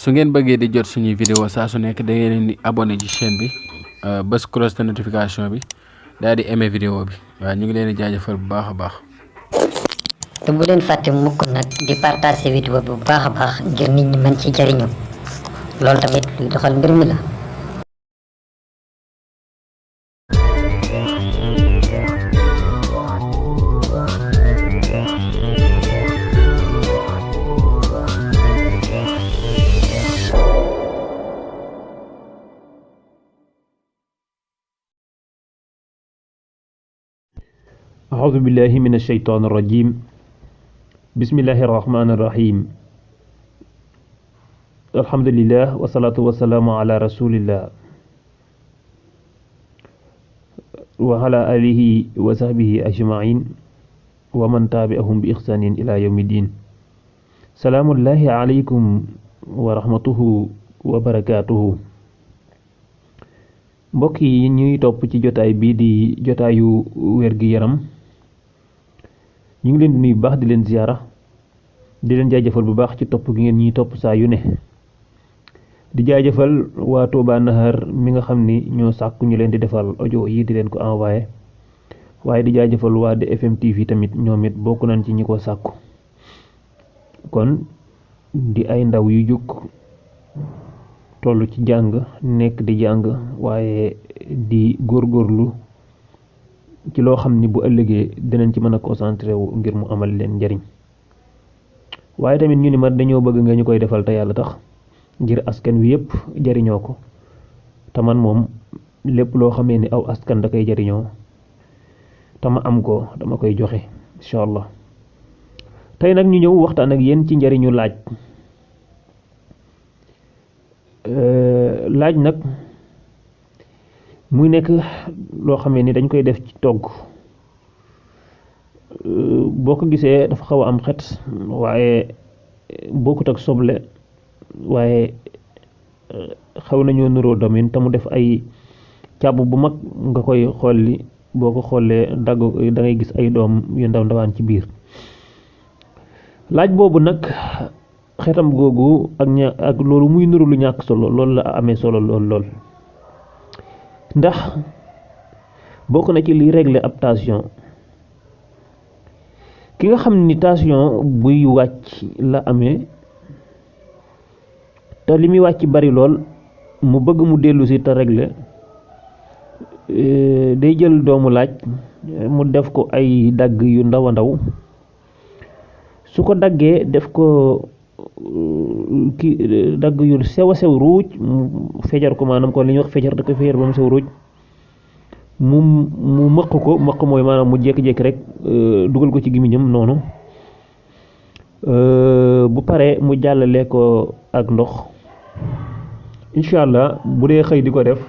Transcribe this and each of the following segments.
su ngeen bëggee di jot suñuy vidéo saa su nekk da ngeen di abonné ci chaîne bi bës cloche de notification bi daal di aimé vidéo bi waaw ñu ngi leen di jaajëfal bu baax a baax. te bu leen fàtte mukk nag di partager vidéo bi bu baax a baax ngir nit ñi mën ci jariñu loolu tamit luy doxal mbir mi la. أعوذ بالله من الشيطان الرجيم بسم الله الرحمن الرحيم الحمد لله والصلاة والسلام على رسول الله وعلى آله وصحبه أجمعين ومن تابعهم بإحسان إلى يوم الدين سلام الله عليكم ورحمته وبركاته mbokk yi ñuy topp ci jotaay bii di jotaayu wér-gi-yaram ñu ngi leen di nuyu bu baax di leen ziyaara di leen jaajëfal bu baax ci topp gi ngeen ñuy topp saa yu ne di jaajëfal waa Touba Nahar mi nga xam ni ñoo sàkku ñu leen di defal audio yi di leen ko envoyé waaye di jaajëfal waa DFM TV tamit ñoom it bokk nañ ci ñi ko sàkku kon di ay ndaw yu jóg tollu ci jàng nekk di jàng waaye di góorgóorlu ci loo xam ni bu ëllëgee dinañ ci mën a concentré wu ngir mu amal leen njariñ waaye tamit ñu ni ma dañoo bëgg nga ñu koy defal te yàlla tax ngir askan wi yépp jariñoo ko te man moom lépp loo xamee ni aw askan da koy jariñoo te ma am ko dama koy joxe incha allah tey nag ñu ñëw waxtaan ak yéen ci njariñu laaj laaj nag muy nekk loo xamee ni dañ koy def ci togg boo ko gisee dafa xaw a am xet waaye bokkut ak soble waaye xaw nañoo nuroo domin te mu def ay càbb bu mag nga koy xolli boo ko xollee dagg da ngay gis ay doom yu ndaw ndawaan ci biir laaj boobu nag xetam googu ak loolu muy nuru lu ñàkk solo loolu la amee solo lool ndax bokk na ci liy régler ab tension ki nga xam ni tension buy wàcc la amee te li muy wàcc bari lool mu bëgg mu dellu si te régler day jël doomu laaj mu def ko ay dagg yu ndaw a ndaw su ko daggee def ko dagg yu sew a sew ruuj mu fejar ko maanaam kon li ñuy wax fejar da ko fejar ba mu sew ruuj mu mëq ko mëq mooy maanaam mu jékki-jékki rek dugal ko ci gimiñam noonu bu paree mu jàllale ko ak ndox incha allah bu dee xëy di ko def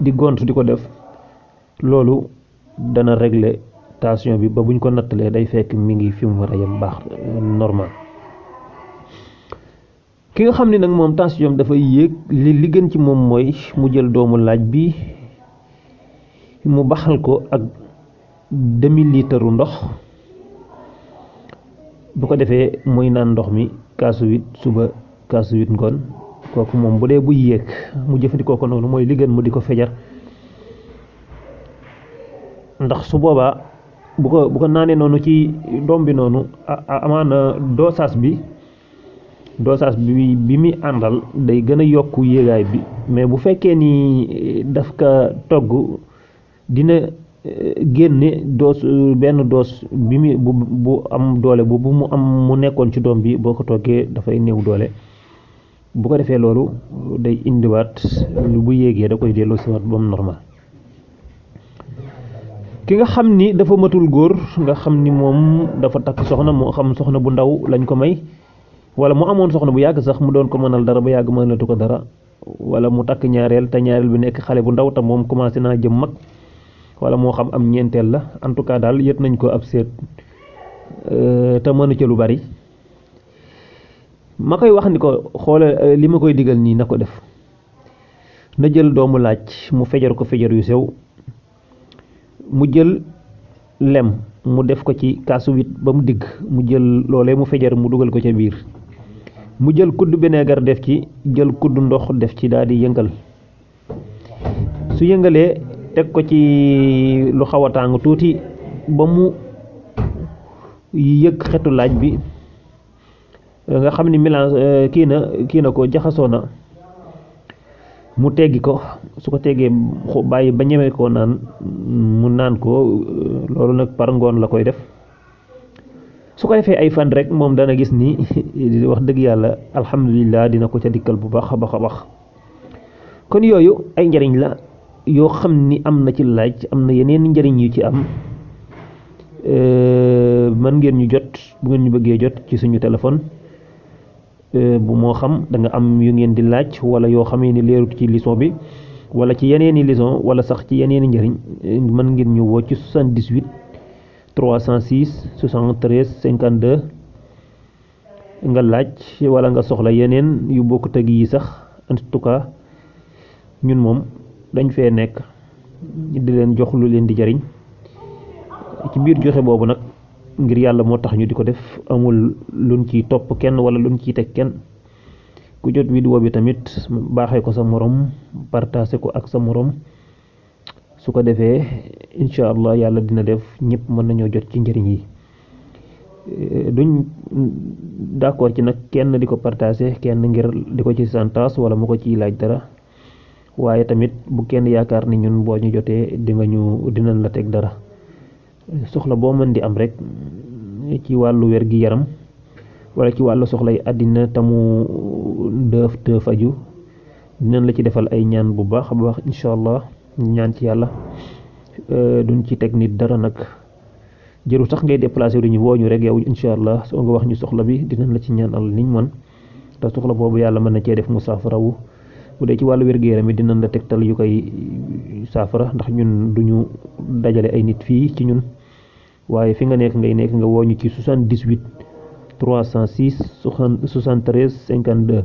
di gont di ko def loolu dana régler tension bi ba buñ ko nattalee day fekk mi ngi fi mu war a yem baax normal ki nga xam ne nag moom tension dafay yéeg li gën ci moom mooy mu jël doomu laaj bi mu baxal ko ak demi-litre ndox bu ko defee muy naan ndox mi kaasu 8 suba kaasu 8 ngoon kooku moom bu dee buy yéeg mu jëfandikoo ko noonu mooy li gën mu di ko fejar ndax su boobaa bu ko naanee noonu ci doom bi noonu amaana dosage bi mi àndal day gën a yokk yéegaay bi mais bu fekkee ni daf ka togg dina génne benn doos bi mi bu am doole bu mu nekkoon ci doom bi boo ko toggee dafay néew doole bu ko defee loolu day indiwaat lu bu yéegee da koy delloo si waat ba mu normal ki nga xam ni dafa matul góor nga xam ni moom dafa takk soxna moo xam soxna bu ndaw lañ ko may wala mu amoon soxna bu yàgg sax mu doon ko mënal dara ba yàgg mënalatu ko dara wala mu takk ñaareel te ñaareel bi nekk xale bu ndaw te moom commencé naa jëm mag wala moo xam am ñeenteel la en tout cas daal yët nañ ko ab seet te mënu ca lu bari ma koy wax ni ko xoole li ma koy digal nii na ko def na jël doomu laaj mu fejar ko fejar yu sew mu jël lem mu def ko ci kaasu wit ba mu digg mu jël loolee mu fejar mu dugal ko ca biir mu jël kudd vinaigre def ci, jël kudd ndox def ci, daal di yëngal. su yëngalee teg ko ci lu xaw a tàng tuuti ba mu yëg xetu laaj bi nga xam ni mélange kii na ko jaxasoo na, mu teggi ko. su ko teggee bàyyi ba ñeme koo naan mu naan ko. loolu nag par ngoon la koy def. su ko defee ay fan rek moom dana gis ni wax dëgg yàlla alhamdulilah dina ko ca dikkal bu baax a baax a baax. kon yooyu ay njariñ la yoo xam ni am na ci laaj, am na yeneen njariñ yu ci am. mën ngeen ñu jot bu ngeen ñu bëggee jot ci suñu téléphone, bu moo xam da nga am yu ngeen di laaj wala yoo xamee ni leerut ci leçon bi wala ci yeneeni leçon wala sax ci yeneeni njariñ, mën ngeen ñu woo ci 78 306 73 52 nga laaj wala nga soxla yeneen yu bokkut ak yi sax. En tout cas ñun moom dañ fee nekk di leen jox lu leen di jariñ. ci biir joxe boobu nag ngir yàlla moo tax ñu di ko def, amul luñ ciy topp kenn wala luñ ciy teg kenn. ku jot vidéo bi tamit baaxee ko sa morom, partagé ko ak sa morom. su ko defee incha allah yàlla dina def ñëpp mën nañoo jot ci njëriñ yi. duñ d'accord ci nag kenn di ko partagé kenn ngir di ko ci santaas wala mu ko ciy laaj dara, waaye tamit bu kenn yaakaar ni ñun boo ñu jotee dinañ la teg dara. soxla boo mën di am rek ci wàllu wér gi yaram wala ci wàllu soxla yi àddina tamu te faju, dinañ la ci defal ay ñaan bu baax a baax incha allah. ñaan ci yàlla duñ ci teg nit dara nag, jëru sax ngay déplacé duñu woo ñu rek yow incha allah soo nga wax ñu soxla bi dinañ la ci ñaan al niñ man te soxla boobu yàlla mën na cee def mu saafarawu. bu dee ci wàllu wér gu yaram yi dinañ la tegtal yu koy saafara, ndax ñun duñu dajale ay nit fii ci ñun, waaye fi nga nekk nga woo ñu ci 78 306 73 52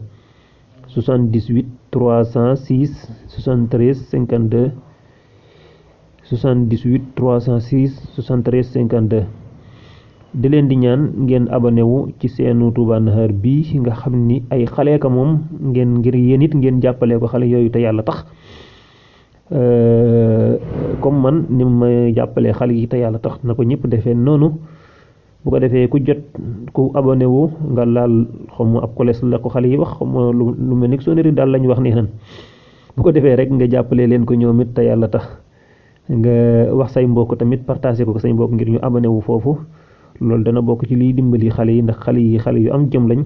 78 306 73 52 78 306 73 52. di leen di ñaan ngeen abonné wu ci seenu Touba Nahar bi nga xam ni ay xale ka moom ngeen ngir yéen it ngeen jàppale ko xale yooyu te yàlla tax. comme man ni ma jàppalee xale yi te yàlla tax na ko ñëpp defee noonu. bu ko defee ku jot ku abonné wu nga laal xamu ab koles la ko xale yi wax xamu lu mel ni sonnerie daal lañu wax nii nan. bu ko defee rek nga jàppale leen ko ñoom it te yàlla tax, nga wax say mbokk tamit partagé ko say mbokk ngir ñu abonné wu foofu. loolu dana bokk ci liy dimbali xale yi, ndax xale yu am jëm lañ,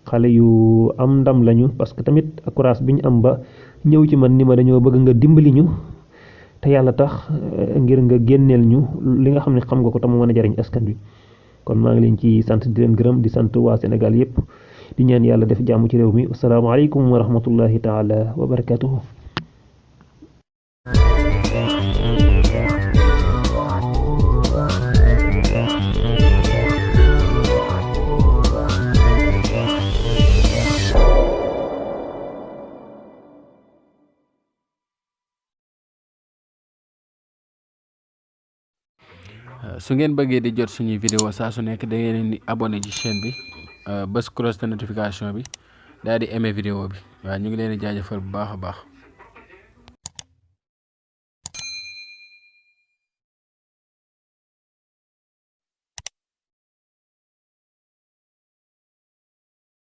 xale yu am ndam lañu, parce que tamit courage bi ñu am ba ñëw ci man ni ma dañoo bëgg nga dimbali ñu te yàlla tax, ngir nga génneel ñu li nga xam ne xam nga ko te mu mën a jariñ askan wi. kon maa ngi leen ci sant di leen gërëm di sant waa Sénégal yëpp di ñaan yàlla def jàmm ci réew mi. asalaamaaleykum wa rahmatullahi taala wa barakatuhu. su ngeen bëggee di jot suñuy vidéo saa su nekk da ngeen di abonné ci chaîne bi, bës cloche de notification bi, daal di aimer vidéo bi. waaw ñu ngi leen di jaajëfal bu baax a baax.